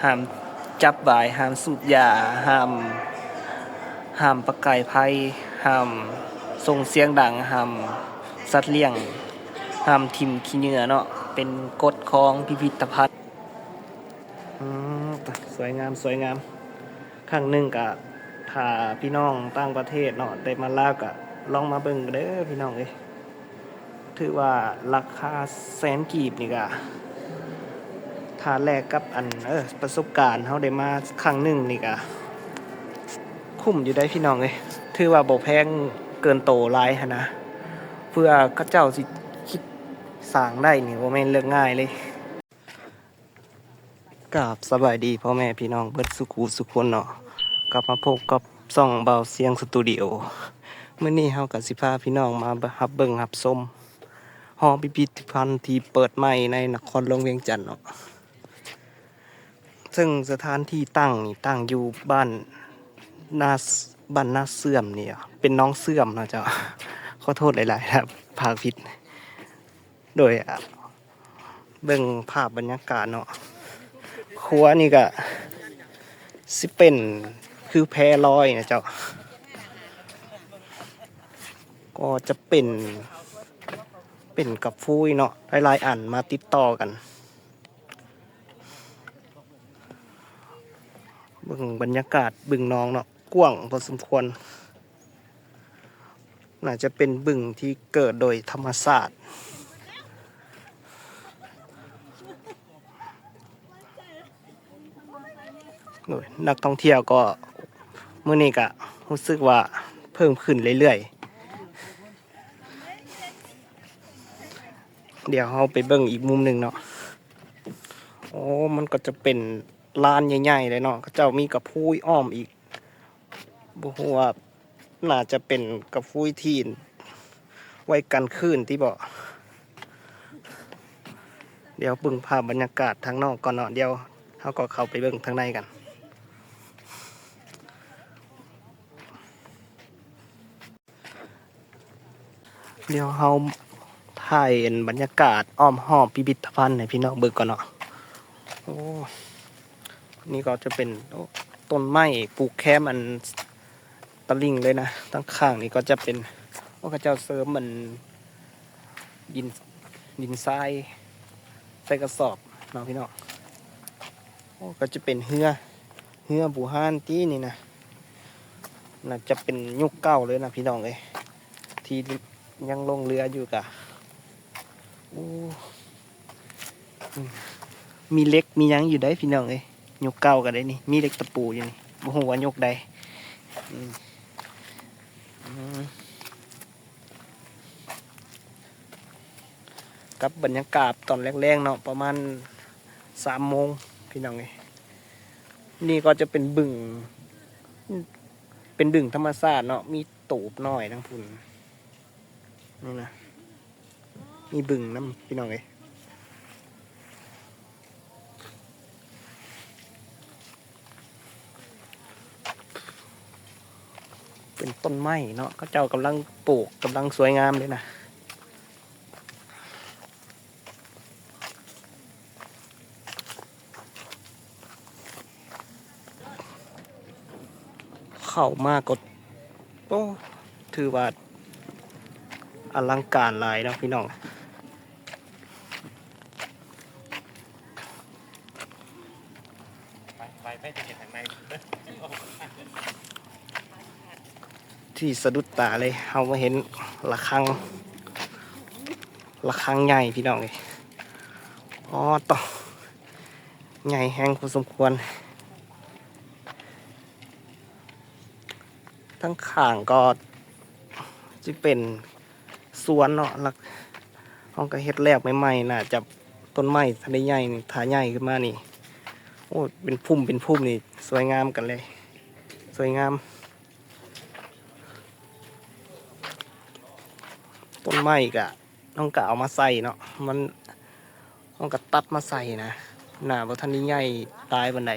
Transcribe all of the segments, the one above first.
ຫ້າມຈັບຫວາຍ, ຫ້າມສູບຢາ, ຫ້າມ, ຫ້າມປະກາຍໄຟ, ຫ້າມສົ່ງສຽງດັງ, ຫ້າມສັດລ້ຽງ, ຫ້າມຖິ້ມຂີ້ເຫຍື້ອເນາະ, ເປັນກົດຂອງພິພິດຕະພັນ. ອືມ ສວຍງາມ, ສວຍງາມ. ຄັ້ງໜຶ່ງກະ ຖ້າພີ່ນ້ອງຕ່າງປະເທດເນາະ ໄດ້ມາລາວກະລອງມາເບິ່ງເດີພີ່ນ້ອງເອີຍ. ຖືວ່າລາຄາແສນກີບນີ້ກະ ຖ້າແລກກັບອັນ ເອີ ປະສົບການເຮົາໄດ້ມາຄັ້ງໜຶ່ງນີ້ກະ ຄຸ້ມຢູ່ໄດ໋ພີ່ນ້ອງເອີຍ. ຖືວ່າບໍ່ແພງເກີນໂຕຫຼາຍຫັ້ນນະ. ເພື່ອເຂົາເຈົ້າຊິຄິດສ້າງໄດ້ນີ້ ບໍ່ແມ່ນເລື່ອງງ່າຍເລີຍ. ກາບສະບາຍດີພໍ່ແມ່ພີ່ນ້ອງເບິດສູ່ຄູ່ສູ່ຄົນເນາະ, ກັບມາພົບກັບຊ່ອງບ່າວສຽງສະຕູດິໂອ. ມື້ນີ້ເຮົາກໍຊິພາພີ່ນ້ອງມາຮັບເບິ່ງຮັບຊົມຫໍພິພິທະພັນທີ່ເປີດໃໝ່ໃນນະຄອນຫຼວງວຽງຈັນເນາະ. ເຊິ່ງສະຖານທີ່ຕັ້ງນີ້ຕັ້ງຢູ່ບ້ານນາ ບ້ານນາເຊື່ອມນີ້ ເປັນໜອງເຊື່ອມເນາະເຈົ້າ. ຂໍໂທດຫຼາຍໆ ຖ້າພາກຜິດ. ໂດຍ ອາ ເບິ່ງພາບບັນຍາກາດເນາະ, ຂົວນີ້ກະຊິເປັນຄືແພລອຍນະເຈົ້າ, ກໍຈະເປັນ ເປັນກະຟຸຍເນາະ ຫຼາຍໆອັນມາຕິດຕໍ່ກັນ. ເບິ່ງບັນຍາກາດບຶງໜອງເນາະ ກວ້າງພໍສົມຄວນ. ໜ້າຈະເປັນບຶງທີ່ເກີດໂດຍທຳມະຊາດ. ໂດຍ ນັກທ່ອງທ່ຽວກໍ ມື້ນີ້ກະຮູ້ສຶກວ່າເພີ່ມຂຶ້ນເລື້ອຍໆ. ດຽວເຮົາໄປເບິ່ງອີກມຸມໜຶ່ງເນາະ. ໂອ້ ມັນກໍຈະເປັນລານໃຫຍ່ໆເລີຍເນາະ, ເຂົາເຈົ້າມີກະພຸຍອ້ອມອີກ. ບໍ່ຮູ້ວ່າໜ້າຈະເປັນກະພຸຍທີ່ໄວ້ກັນຄື້ນຕິເບາະ. ດຽວເບິ່ງພາບບັນຍາກາດທາງນອກກ່ອນເນາະ, ດຽວເຮົາກໍເຂົ້າໄປເບິ່ງທາງໃນກັນ. ດຽວເຮົາຖ່າຍອັນບັນຍາກາດອ້ອມຮອບພິພິທະພັນໃຫ້ພີ່ນ້ອງເບິ່ງກ່ອນເນາະ. ໂອ້ ນີ້ກໍຈະເປັນ ໂອ້ ຕົ້ນໄມ້ປູກແຄມອັນຕະລິ່ງເລີຍນະ. ທາງຂ້າງນີ້ກໍຈະເປັນ ໂອ້ ເຂົາເຈົ້າເສີມອັນ ດິນ ດິນຊາຍໃສ່ກະສອບເນາະພີ່ນ້ອງ. ໂອ້ ກໍຈະເປັນເຮືອ ເຮືອບູຮານຕິນີ້ນະ, ໜ້າຈະເປັນຍຸກເກົ່າເລີຍນະພີ່ນ້ອງເອີຍ ທີ່ຍັງລົງເຮືອຢູ່ກະ. ໂອ້ ມີເຫຼັກມີຫຍັງຢູ່ໃດ໋ພີ່ນ້ອງເອີຍ, ຍຸກເກົ່າກະໄດ້ນີ້ ມີເຫຼັກຕະປູຢູ່ນີ້ ບໍ່ຮູ້ວ່າຍຸກໃດ. ອືມ ອືມ. ກັບບັນຍາກາດຕອນແລງໆເນາະ ປະມານສາມໂມງພີ່ນ້ອງເອີຍ. ນີ້ກໍຈະເປັນບຶງ ເປັນບຶງທຳມະຊາດເນາະ, ມີຕູບນ້ອຍທາງພຸ້ນ ນີ້ນະ, ມີບຶງນຳພີ່ນ້ອງເອີຍ. ເປັນຕົ້ນໄມ້ເນາະ ເຂົາເຈົ້າກຳລັງປູກ ກຳລັງສວຍງາມເລີຍນະ. ເຂົ້າມາກໍ ໂອ້ ຖືວ່າອະລັງການຫຼາຍເນາະພີ່ນ້ອງ. ທີ່ສະດຸດຕາເລີຍ ເຮົາມາເຫັນລະຄັງ ລະຄັງໃຫຍ່ພີ່ນ້ອງເອີຍ. ອໍ ໂຕ ໃຫຍ່ແຮງພໍສົມຄວນ. ທາງຂ້າງກໍຊິເປັນສວນເນາະ, ເຮົາກໍເຮັດແລ້ວໃໝ່ໆ ໜ້າຈະຕົ້ນໄມ້ທັນໄດ້ໃຫຍ່ນີ້ ຖ້າໃຫຍ່ຂຶ້ນມານີ້ ໂອ້ ເປັນພຸ່ມເປັນພຸ່ມນີ້ ສວຍງາມກັນເລີຍ ສວຍງາມ. ຕົ້ນໄມ້ກະ ນ້ອງກະເອົາມາໃສ່ເນາະ ມັນ ນ້ອງກະຕັດມາໃສ່ນະ, ໜ້າບໍ່ທັນໄດ້ໃຫຍ່ຫຼາຍປານໃດ.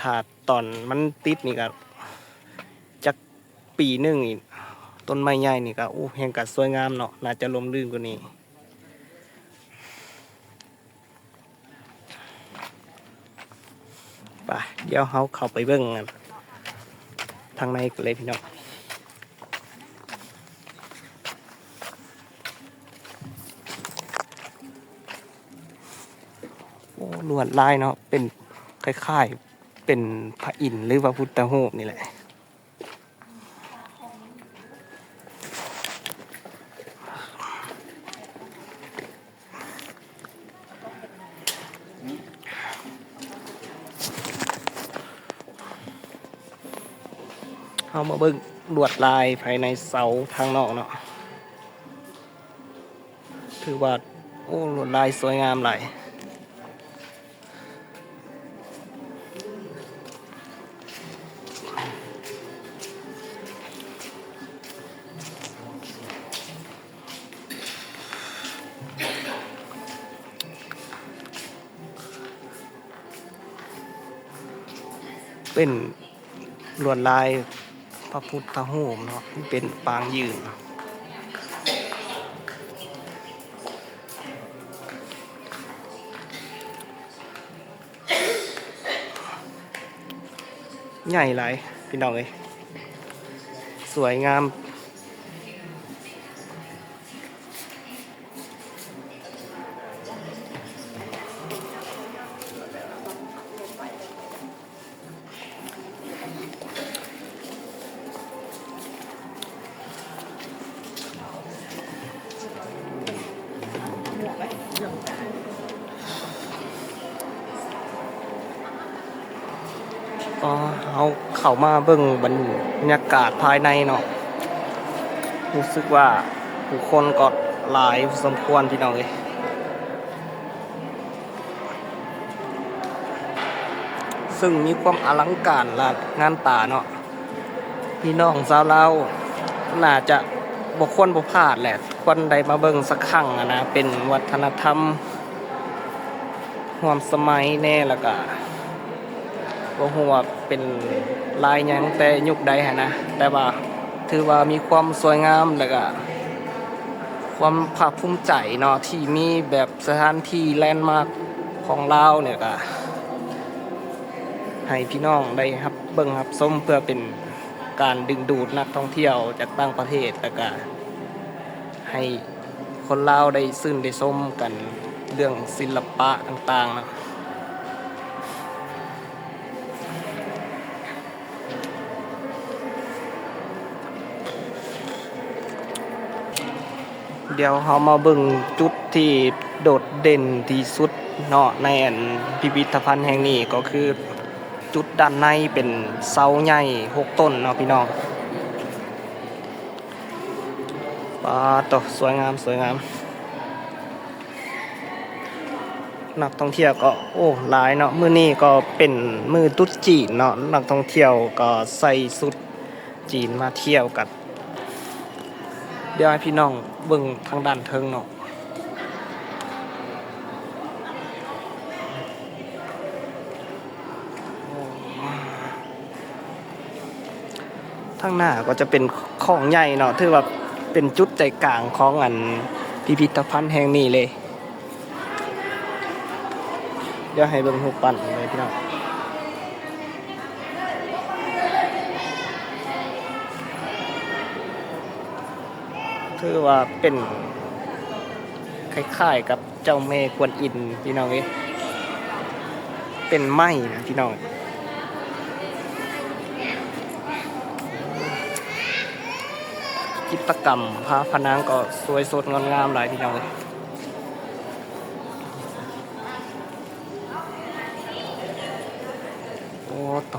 ຖ້າຕອນມັນຕິດນີ້ກະ ຈັກປີໜຶ່ງນີ້ ຕົ້ນໄມ້ໃຫຍ່ນີ້ກະ ໂອ້ ແຮ່ງກະສວຍງາມເນາະ, ໜ້າຈະຮົ່ມລື່ນກວ່ານີ້. ໄປ ດຽວເຮົາເຂົ້າໄປເບິ່ງທາງໃນກັນເລີຍພີ່ນ້ອງ. ໂອ້ ລວດລາຍເນາະ ເປັນຄ້າຍໆ ເປັນພະອິນ ຫຼື ພະພຸດທະຮູບນີ້ແຫຼະ. ເຮົາມາເບິ່ງລວດລາຍພາຍໃນເສົາທາງນອກເນາະ. ຖືວ່າ ໂອ້ ລວດລາຍສວຍງາມຫຼາຍ. ເປັນລວດລາຍພະພຸດທະຮູບເນາະ ເປັນປາງຢືນ ໃຫຍ່ຫຼາຍພີ່ນ້ອງເອີຍ ສວຍງາມ. ກໍເຮົາເຂົ້າມາເບິ່ງບັນຍາກາດພາຍໃນເນາະ ຮູ້ສຶກວ່າຜູ້ຄົນກໍຫຼາຍພໍສົມຄວນພີ່ນ້ອງເອີຍ ເຊິ່ງມີຄວາມອະລັງການລະງານຕາເນາະ. ພີ່ນ້ອງຊາວລາວໜ້າຈະບໍ່ຄວນບໍ່ພາດແຫຼະ ຄວນໄດ້ມາເບິ່ງສັກຄັ້ງຫັ້ນນະ ເປັນວັດທະນະທຳຮ່ວມສະໄໝແດ່ ແລ້ວກະບໍ່ຮູ້ວ່າເປັນລາຍຫຍັງແຕ່ຍຸກໃດຫັ້ນນະ ແຕ່ວ່າຖືວ່າມີຄວາມສວຍງາມ ແລ້ວກະຄວາມພາກພູມໃຈເນາະ ທີ່ມີແບບສະຖານທີ່ແລນມາກຂອງລາວນີ້ ກະໃຫ້ພີ່ນ້ອງໄດ້ຮັບ ເບິ່ງຮັບຊົມ ເພື່ອເປັນການດຶງດູດນັກທ່ອງທ່ຽວຈາກຕ່າງປະເທດ ແລ້ວກະໃຫ້ຄົນລາວໄດ້ຊື່ນໄດ້ຊົມກັນເລື່ອງສິລະປະຕ່າງໆນະ. ດຽວເຮົາມາເບິ່ງຈຸດທີ່ໂດດເດັ່ນທີ່ສຸດເນາະ ໃນອັນພິພິທະພັນແຫ່ງນີ້ ກໍຄືຈຸດດ້ານໃນເປັນເສົາໃຫຍ່ຫົກຕົ້ນເນາະພີ່ນ້ອງ. ປາດໂທ້ ສວຍງາມ ສວຍງາມ. ນັກທ່ອງທ່ຽວກໍ ໂອ້ ຫຼາຍເນາະ ມື້ນີ້ກໍເປັນມື້ຕຣຸດຈີນເນາະ ນັກທ່ອງທ່ຽວກໍໃສ່ຊຸດຈີນມາທ່ຽວກັນ. ດຽວໃຫ້ພີ່ນ້ອງເບິ່ງທາງດ້ານເທິງເນາະ. ທາງໜ້າກໍຈະເປັນຂອງໃຫຍ່ເນາະ ຖືວ່າເປັນຈຸດໃຈກາງຂອງອັນພິພິທະພັນແຫ່ງນີ້ເລີຍ. ດຽວໃຫ້ເບິ່ງຮູບປັ້ນເລີຍພີ່ນ້ອງ. ຖືວ່າເປັນຄ້າຍໆກັບເຈົ້າແມ່ກວນອິມພີ່ນ້ອງເອີຍ ເປັນໄມ້ນະພີ່ນ້ອງ. ຈິດຕະກຳຝາຜະໜັງກໍສວຍສົດງົດງາມຫຼາຍພີ່ນ້ອງເອີຍ. ໂອ້ ໂຕ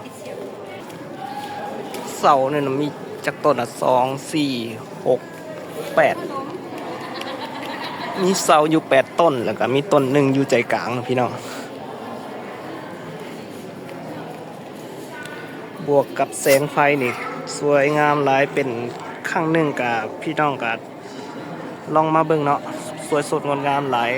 ເສົານີ້ນະມີຈັກຕົ້ນນະ ສອງ ສີ່ ຫົກ ແປດ ມີເສົາຢູ່ແປດຕົ້ນ ແລ້ວກະມີຕົ້ນໜຶ່ງຢູ່ໃຈກາງເນາະພີ່ນ້ອງ. ບວກກັບແສງໄຟນີ້ສວຍງາມຫຼາຍ ເປັນຄັ້ງໜຶ່ງກະ ພີ່ນ້ອງກະລອງມາເບິ່ງເນາະ ສວຍສົດງົດງາມຫຼາຍ.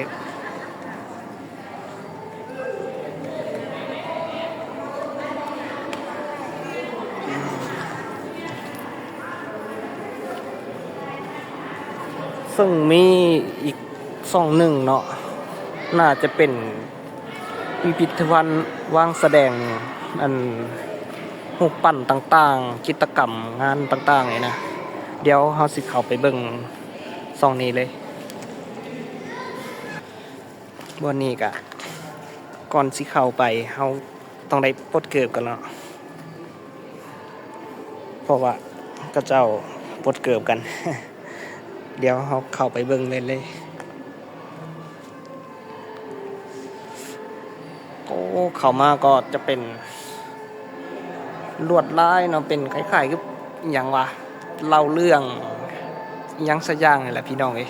ເຊິ່ງມີອີກຊ່ອງໜຶ່ງເນາະ ໜ້າຈະເປັນພິພິທະພັນວາງສະແດງ ອັນ ຮູບປັ້ນຕ່າງໆ ກິດຕະກຳງານຕ່າງໆນີ້ນະ. ດຽວເຮົາຊິເຂົ້າໄປເບິ່ງຊ່ອງນີ້ເລີຍ. ບ່ອນນີ້ກະ ກ່ອນຊິເຂົ້າໄປ ເຮົາຕ້ອງໄດ້ປົດເກີບກ່ອນເນາະ ເພາະວ່າເຂົາເຈົ້າປົດເກີບກັນ. ດຽວເຮົາເຂົ້າໄປເບິ່ງເລີຍເລີຍ. ໂອ້ ເຂົ້າມາກໍຈະເປັນລວດລາຍເນາະ ເປັນຄ້າຍໆຄືອີ່ຫຍັງວະ ເລົ່າເລື່ອງອີ່ຫຍັງສັກຢ່າງນີ້ແຫຼະພີ່ນ້ອງເອີຍ.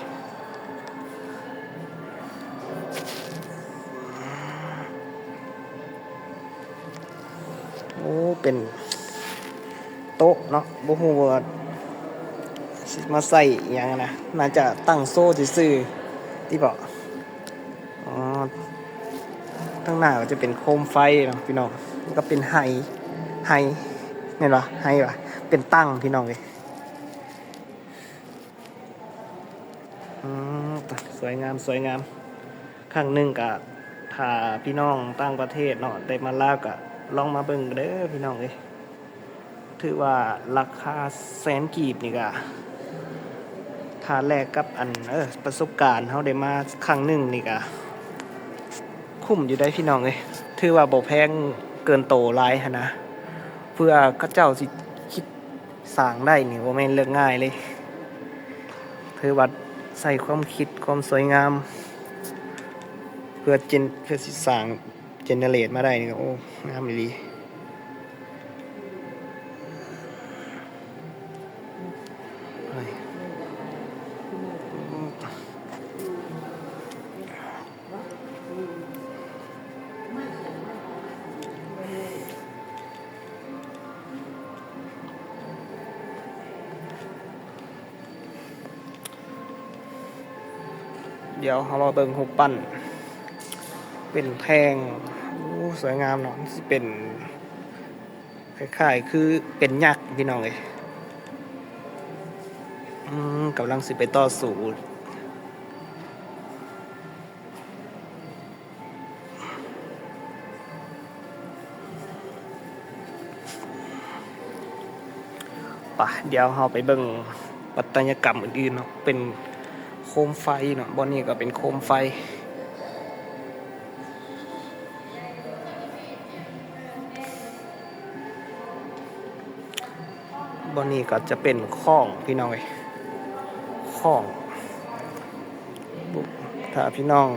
ໂອ້ ເປັນໂຕະເນາະ ບໍ່ຮູ້ວ່າຊິມາໃສ່ອີ່ຫຍັງນະ ໜ້າຈະຕັ້ງໂຊຊື່ໆຕິເບາະ. ອໍ ທາງໜ້າກໍຈະເປັນໂຄມໄຟເນາະພີ່ນ້ອງ ແລ້ວກໍເປັນໄຮ ໄຮແມ່ນບໍ່ ໄຮຫວາ ເປັນຕັ່ງພີ່ນ້ອງເອີຍ. ອືມ ສວຍງາມ ສວຍງາມ. ຄັ້ງໜຶ່ງກະ ຖ້າພີ່ນ້ອງຕ່າງປະເທດເນາະ ໄດ້ມາລາວກະລອງມາເບິ່ງເດີພີ່ນ້ອງເອີຍ. ຖືວ່າລາຄາແສນກີບນີ້ກະ ຖ້າແລກກັບອັນ ເອີ ປະສົບການເຮົາໄດ້ມາຄັ້ງໜຶ່ງນີ້ກະ ຄຸ້ມຢູ່ໄດ໋ພີ່ນ້ອງເອີຍ. ຖືວ່າບໍ່ແພງເກີນໂຕຫຼາຍຫັ້ນນະ ເພື່ອເຂົາເຈົ້າຊິຄິດ ສ້າງໄດ້ນີ້ບໍ່ແມ່ນເລື່ອງງ່າຍເລີຍ. ຖືວ່າໃຊ້ຄວາມຄິດ ຄວາມສວຍງາມ ເພື່ອເຈນ ເພື່ອຊິສ້າງ ເຈເນີເຣດມາໄດ້ນີ້ກໍ ໂອ້ ງາມອີ່ຫຼີ. ດຽວເຮົາມາເບິ່ງຮູບປັ້ນເປັນແທ່ງ. ໂອ້ ສວຍງາມເນາະ ມັນຊິເປັນ ຄ້າຍໆຄືເປັນຍັກພີ່ນ້ອງເອີຍ. ອືມ ກຳລັງຊິໄປຕໍ່ສູ້. ປະ ດຽວເຮົາໄປເບິ່ງປັດຕະຍະກຳອື່ນໆເນາະ ເປັນໂຄມໄຟເນາະ ບ່ອນນີ້ກໍເປັນໂຄມໄຟ. ບ່ອນນີ້ກໍຈະເປັນຄ້ອງພີ່ນ້ອງເອີຍ ຄ້ອງ. ຖ້າພີ່ນ້ອງ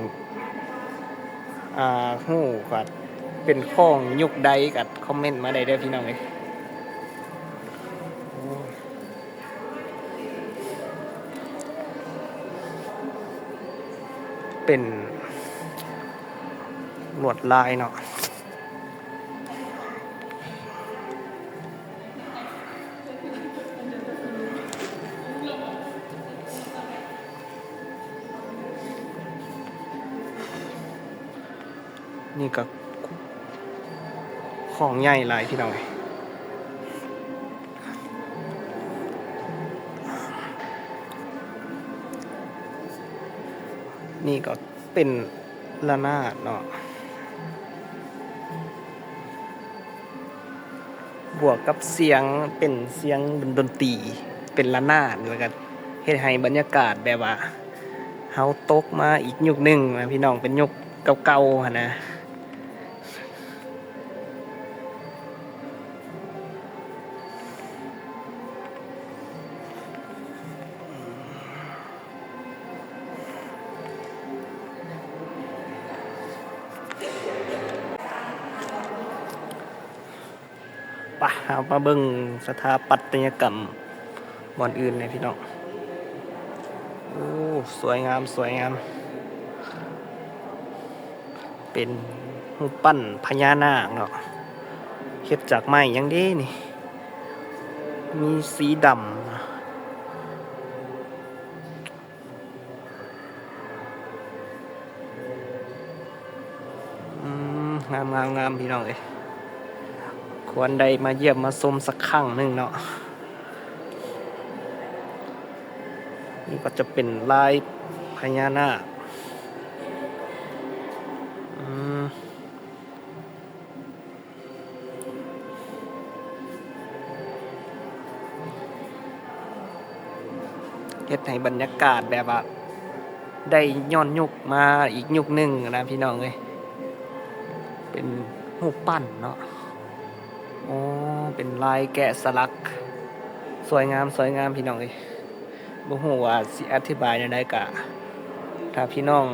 ອ່າ ຮູ້ວ່າເປັນຄ້ອງຍຸກໃດກໍຄອມເມັນມາໄດ້ເດີພີ່ນ້ອງເອີຍ. ເປັນລວດລາຍເນາະ. ນີ້ກໍຂອງໃຫຍ່ຫຼາຍພີ່ນ້ອງເອີຍ. ນີ້ກໍເປັນລະນາດເນາະ. ບວກກັບສຽງ ເປັນສຽງດົນຕີ ເປັນລະນາດ ແລ້ວກໍເຮັດໃຫ້ບັນຍາກາດແບບວ່າເຮົາຕົກມາອີກຍຸກໜຶ່ງນະພີ່ນ້ອງ ເປັນຍຸກເກົ່າໆຫັ້ນນະ. ປະ ເຮົາມາເບິ່ງສະຖາປັດຕະຍະກຳບ່ອນອື່ນແດ່ພີ່ນ້ອງ. ໂອ້ ສວຍງາມ ສວຍງາມ. ເປັນຮູບປັ້ນພະຍານາກເນາະ ເຮັດຈາກໄມ້ຫຍັງເດນີ້ ມີສີດຳ. ອືມ ງາມໆໆ ພີ່ນ້ອງເອີຍ ຄວນໄດ້ມາຢ້ຽມມາຊົມສັກຄັ້ງໜຶ່ງເນາະ. ນີ້ກໍຈະເປັນລາຍພະຍານາກ. ອືມ. ເຮັດໃຫ້ບັນຍາກາດແບບວ່າໄດ້ຍ້ອນຍຸກມາອີກຍຸກໜຶ່ງນະພີ່ນ້ອງເອີຍ. ເປັນຮູບປັ້ນເນາະ. ໂອ້ ເປັນລາຍແກະສະຫຼັກ ສວຍງາມ ສວຍງາມພີ່ນ້ອງເອີຍ. ບໍ່ຮູ້ວ່າຊິອະທິບາຍແນວໃດ ກະຖ້າພີ່ນ້ອງ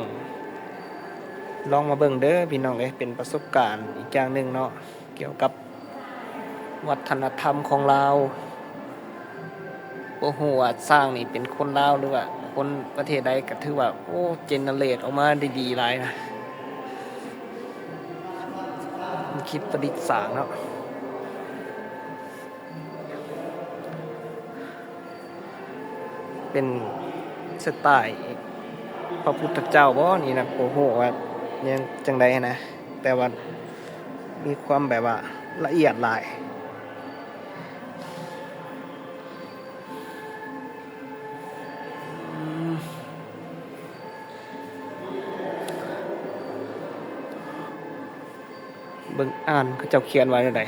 ລອງມາເບິ່ງເດີພີ່ນ້ອງເອີຍ. ເປັນປະສົບການອີກຢ່າງໜຶ່ງເນາະ ກ່ຽວກັບ ວັດທະນະທຳຂອງລາວ. ບໍ່ຮູ້ວ່າຊ້າງນີ້ເປັນຄົນລາວ ຫຼືວ່າຄົນປະເທດໃດ ກະຖືວ່າ ໂອ້ ເຈເນີເຣດອອກມາໄດ້ດີຫຼາຍນະ. ຄິດປະດິດສ້າງເນາະ. ເປັນສະໄຕລ໌ພະພຸດທະເຈົ້າບໍນີ້ນະ ບໍ່ຮູ້ວ່າຍັງຈັ່ງໃດຫັ້ນນະ ແຕ່ວ່າມີຄວາມແບບວ່າລະອຽດຫຼາຍ. ເບິ່ງອ່ານເຂົາເຈົ້າຂຽນວ່າແນວໃດ.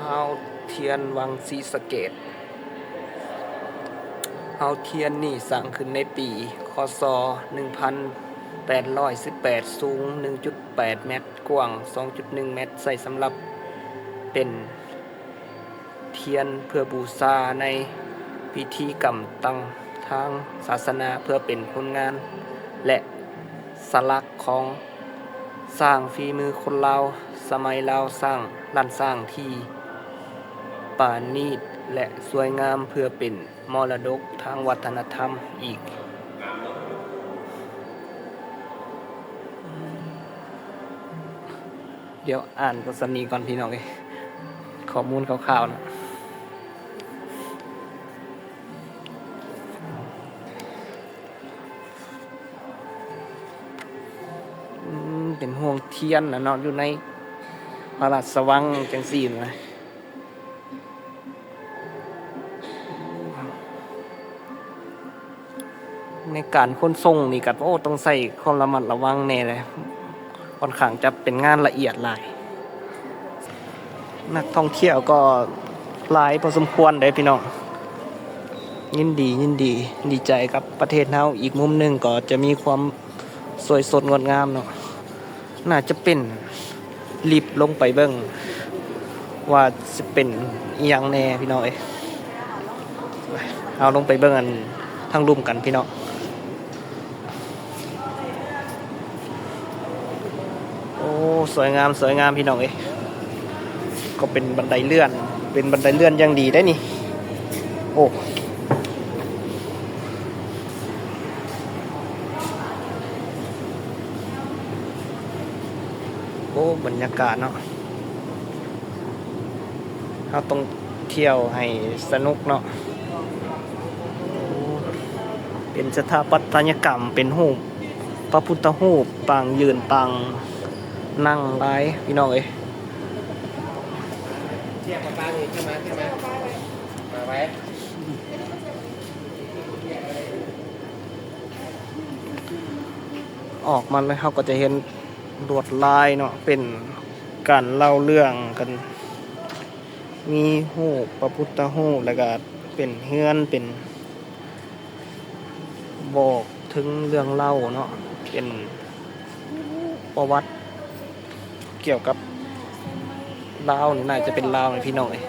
ຮາວທຽນວັງສີສະເກດ. ຮາວທຽນນີ້ສ້າງຂຶ້ນໃນປີ ຄ.ສ. ໜຶ່ງພັນແປດຮ້ອຍສິບແປດ ສູງໜຶ່ງຈຸດແປດແມັດ ກວ້າງສອງຈຸດໜຶ່ງແມັດ ໃຊ້ສຳລັບເປັນ ທຽນເພື່ອບູຊາໃນພິທີກຳຕ່າງທາງສາສະໜາ ເພື່ອເປັນຜົນງານ ແລະ ສະຫຼັກຂອງຊ່າງຝີມືຄົນລາວ ສະໄໝລາວສ້າງ ລ້ານຊ້າງທີ່ປານີດ ແລະ ສວຍງາມ ເພື່ອເປັນມໍລະດົກທາງວັດທະນະທຳອີກ. ດຽວອ່ານກໍສ່ຳນີ້ກ່ອນພີ່ນ້ອງເອີຍ ຂໍ້ມູນຄ່າວໆນະ. ອືມ ເປັນໂຮງທຽນນະເນາະ ຢູ່ໃນພະລາຊະວັງຈັ່ງຊີ້ນະ. ໃນການຂົນສົ່ງນີ້ກໍ ໂອ້ ຕ້ອງໃຊ້ຄວາມລະມັດລະວັງແດ່ເລີຍ ຂ້ອນຂ້າງຈະເປັນງານລະອຽດຫຼາຍ. ນັກທ່ອງທ່ຽວກໍຫຼາຍພໍສົມຄວນເດ້ພີ່ນ້ອງ. ຍິນດີ ຍິນດີ ດີໃຈກັບປະເທດເຮົາ. ອີກມຸມໜຶ່ງກໍຈະມີຄວາມ ສວຍສົດງົດງາມເນາະ. ໜ້າຈະເປັນລິບລົງໄປເບິ່ງວ່າຊິເປັນອີ່ຫຍັງແດ່ພີ່ນ້ອງເອີຍ. ເຮົາລົງໄປເບິ່ງອັນທາງລຸ່ມກັນພີ່ນ້ອງ. ໂອ້ ສວຍງາມ ສວຍງາມພີ່ນ້ອງເອີຍ. ກໍເປັນບັນໄດເລື່ອນ ເປັນບັນໄດເລື່ອນຢ່າງດີເດ້ນີ້. ໂອ້ ໂອ້ ບັນຍາກາດເນາະ ເຮົາຕ້ອງທ່ຽວໃຫ້ສະໜຸກເນາະ. ໂອ້ ເປັນສະຖາປັດຕະຍະກຳ ເປັນຮູບພະພຸດທະຮູບ ປາງຢືນ ປາງນັ່ງຫຼາຍພີ່ນ້ອງເອີຍ. ອອກມາແລ້ວເຮົາກໍຈະເຫັນລວດລາຍເນາະ ເປັນການເລົ່າເລື່ອງກັນ ມີຮູບພະພຸດທະຮູບ ແລ້ວກະເປັນເຮືອນ ເປັນ ບອກເຖິງເລື່ອງເລົ່າເນາະ ເປັນປະຫວັດກ່ຽວກັບລາວນີ້ ໜ້າຈະເປັນລາວນີ້ພີ່ນ້ອງເອີຍ.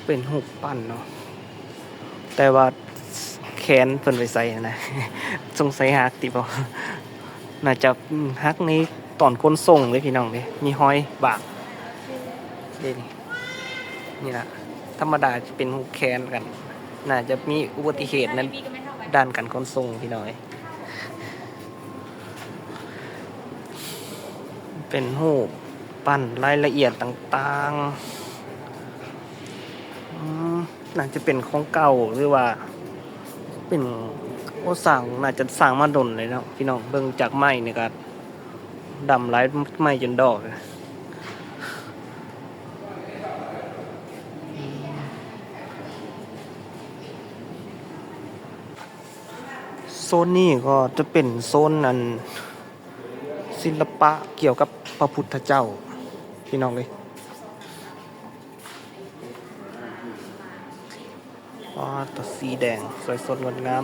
ເປັນຮູບປັ້ນເນາະ ແຕ່ວ່າແຂນເພິ່ນໄປໃສຫັ້ນນະ ສົງໄສຫັກຕິບໍ? ໜ້າຈະຫັກໃນຕອນຂົນສົ່ງເດ້ພີ່ນ້ອງເດ້ ມີຮອຍບາດເດ້ນີ້. ນີ້ລະ ທຳມະດາຈະເປັນຮູບແຂນກັນ ໜ້າຈະມີອຸບັດຕິເຫດໃນດ້ານການຂົນສົ່ງພີ່ນ້ອງເອີຍ. ເປັນຮູບປັ້ນລາຍລະອຽດຕ່າງໆ ອືມ ໜ້າຈະເປັນຂອງເກົ່າ ຫຼືວ່າເປັນ ໂອ້ ສ້າງ ໜ້າຈະສ້າງມາດົນເລີຍເນາະພີ່ນ້ອງ. ເບິ່ງຈາກໄມ້ນີ້ກະດຳຫຼາຍ ໄມ້ຈົນດອກ. ໂຊນນີ້ກໍຈະເປັນໂຊນອັນ ສິລະປະກ່ຽວກັບພະພຸດທະເຈົ້າ ພີ່ນ້ອງເອີຍ. ວ້າ ຕົວສີແດງ ສວຍສົດງົດງາມ.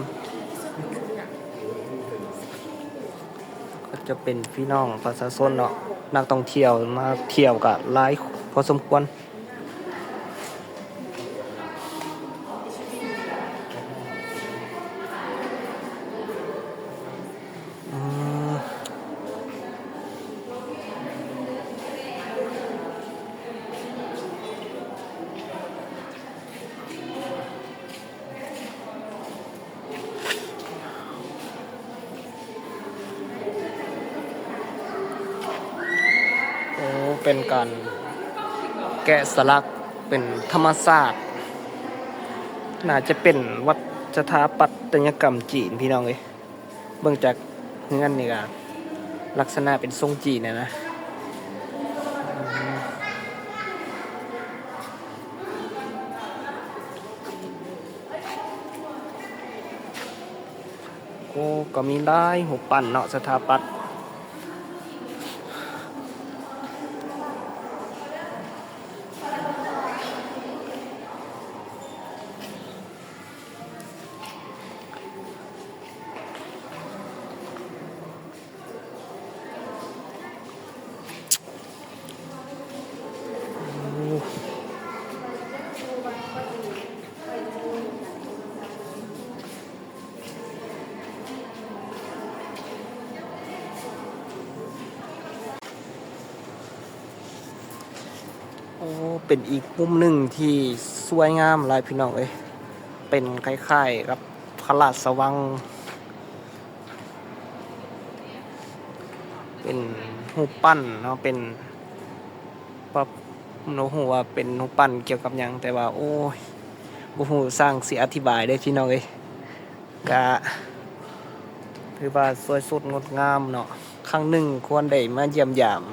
ກໍຈະເປັນພີ່ນ້ອງປະຊາຊົນເນາະ ນັກທ່ອງທ່ຽວມາທ່ຽວກະຫຼາຍພໍສົມຄວນ. ອືມ ໂອ້ ເປັນການແກະສະຫຼັກເປັນທຳມະຊາດ ໜ້າຈະເປັນວັດສະຖາປັດຕະຍະກຳຈີນ ພີ່ນ້ອງເອີຍ. ເບິ່ງຈາກເຮືອນນີ້ກະລັກສະນະເປັນຊົງຈີນຫັ້ນນະ. ໂອ້ ກໍມີຫຼາຍຮູບປັ້ນເນາະ ສະຖາປັດ. ໂອ້ ເປັນອີກມຸມໜຶ່ງທີ່ສວຍງາມຫຼາຍ ພີ່ນ້ອງເອີຍ. ເປັນຄ້າຍໆກັບພະລາຊະວັງ ເປັນຮູບປັ້ນເນາະ ເປັນ ບໍ່ຮູ້ວ່າເປັນຮູບປັ້ນກ່ຽວກັບຫຍັງ ແຕ່ວ່າ ໂອ້ຍ ບໍ່ຮູ້ຊ່າງຊິອະທິບາຍເດ້ ພີ່ນ້ອງເອີຍ. ກະຖືວ່າສວຍສົດງົດງາມເນາະ ຄັ້ງໜຶ່ງຄວນໄດ້ມາຢ້ຽມຢາມ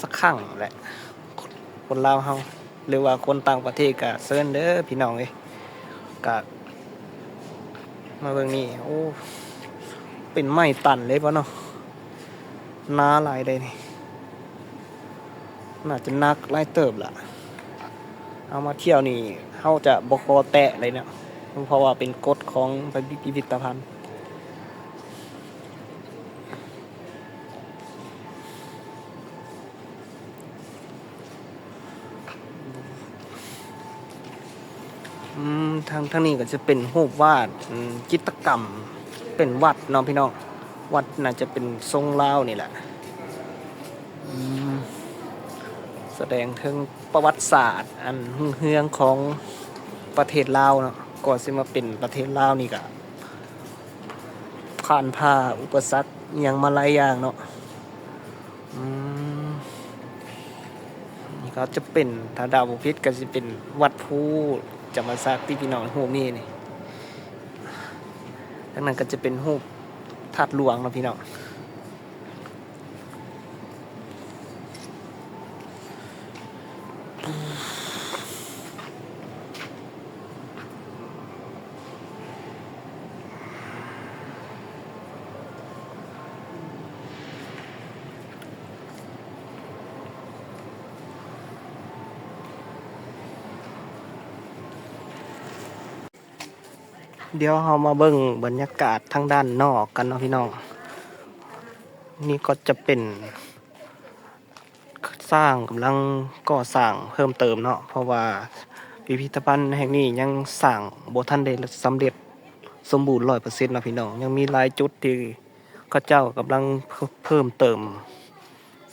ສັກຄັ້ງແຫຼະ ຄົນລາວເຮົາ ຫຼືວ່າຄົນຕ່າງປະເທດກະເຊີນເດີພີ່ນ້ອງເອີຍ. ກະມາເບິ່ງນີ້ ໂອ້ ເປັນໄມ້ຕັນເລີຍບໍ່ເນາະ ໜາຫຼາຍເດ້ນີ້ ໜ້າຈະໜັກຫຼາຍເຕີບລະ. ເຮົາມາທ່ຽວນີ້ ເຮົາຈະບໍ່ຂໍແຕະເລີຍເນາະ ເພາະວ່າເປັນກົດຂອງພິພິທະພັນ. ອືມ ທາງ ທາງນີ້ກໍຈະເປັນຮູບວາດ ອືມ ຈິດຕະກຳເປັນວັດເນາະພີ່ນ້ອງ ວັດໜ້າຈະເປັນຊົງລາວນີ້ແຫຼະ. ອືມ ສະແດງເຖິງປະຫວັດສາດອັນຮຸ່ງເຮືອງຂອງປະເທດລາວເນາະ ກ່ອນຊິມາເປັນປະເທດລາວນີ້ກະ ຜ່ານຜ່າອຸປະສັກອີ່ຫຍັງມາຫຼາຍຢ່າງເນາະ. ອືມ ນີ້ກໍຈະເປັນ ຖ້າເດົາບໍ່ຜິດກໍຊິເປັນວັດພູຈຳປາສັກ ທີ່ພີ່ນ້ອງຮູ້ມີນີ້. ທາງນັ້ນກໍຈະເປັນຮູບທາດຫຼວງເນາະພີ່ນ້ອງ. ດຽວເຮົາມາເບິ່ງບັນຍາກາດທາງດ້ານນອກກັນເນາະພີ່ນ້ອງ. ນີ້ກໍຈະເປັນ ສ້າງ ກຳລັງກໍ່ສ້າງເພີ່ມເຕີມເນາະ ເພາະວ່າພິພິທະພັນແຫ່ງນີ້ຍັງສ້າງບໍ່ທັນໄດ້ສຳເລັດສົມບູນຮ້ອຍເປີເຊັນເນາະພີ່ນ້ອງ. ຍັງມີຫຼາຍຈຸດທີ່ເຂົາເຈົ້າກຳລັງເພີ່ມເຕີມ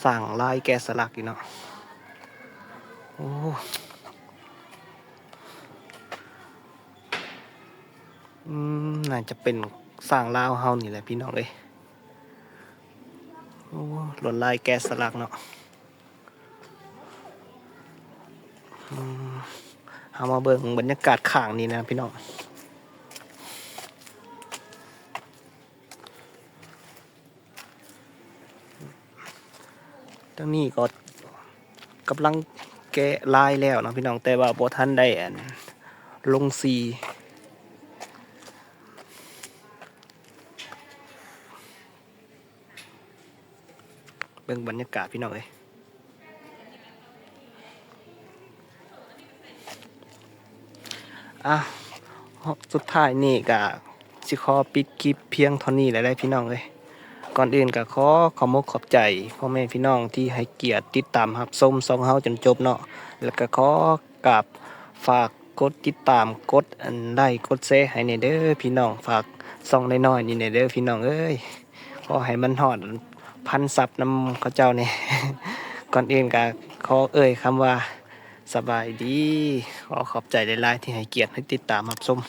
ສ້າງລາຍແກະສະຫຼັກຢູ່ເນາະ. ໂອ້ ອືມ ໜ້າຈະເປັນຊ້າງລາວເຮົານີ້ແຫຼະພີ່ນ້ອງເອີຍ. ໂອ້ ລວດລາຍແກະສະຫຼັກເນາະ. ອືມ ເຮົາມາເບິ່ງບັນຍາກາດຂ້າງນີ້ນະພີ່ນ້ອງ. ທາງນີ້ກໍກຳລັງແກະລາຍແລ້ວເນາະພີ່ນ້ອງ ແຕ່ວ່າບໍ່ທັນໄດ້ອັນລົງສີ. ບິ່ງບັນຍາກາດພີ່ນ້ອງເອີຍ. ອ່າ ສຸດທ້າຍນີ້ກະຊິຂໍປິດຄລິບພຽງເທົ່ານີ້ແຫຼະເດີພີ່ນ້ອງເອີຍ. ກ່ອນອື່ນກະຂໍຂອບອົກຂອບໃຈພໍ່ແມ່ພີ່ນ້ອງທີ່ໃຫ້ກຽດຕິດຕາມຮັບຊົມຊ່ອງເຮົາຈົນຈົບເນາະ ແລ້ວກະຂໍກາບຝາກກົດຕິດຕາມ ກົດອັນໄລ້ ກົດແຊໃຫ້ແດ່ເດີພີ່ນ້ອງ. ຝາກຊ່ອງນ້ອຍໆນີ້ແດ່ເດີພີ່ນ້ອງເອີຍ. ຂໍໃຫ້ມັນຮອດພັນຊັບນຳເຂົາເຈົ້າແດ່. ກ່ອນອື່ນກະຂໍເອີ່ຍຄຳວ່າ ສະບາຍດີ. ຂໍຂອບໃຈຫຼາຍໆທີ່ໃຫ້ກຽດ ໃຫ້ຕິດຕາມຮັບຊົມ.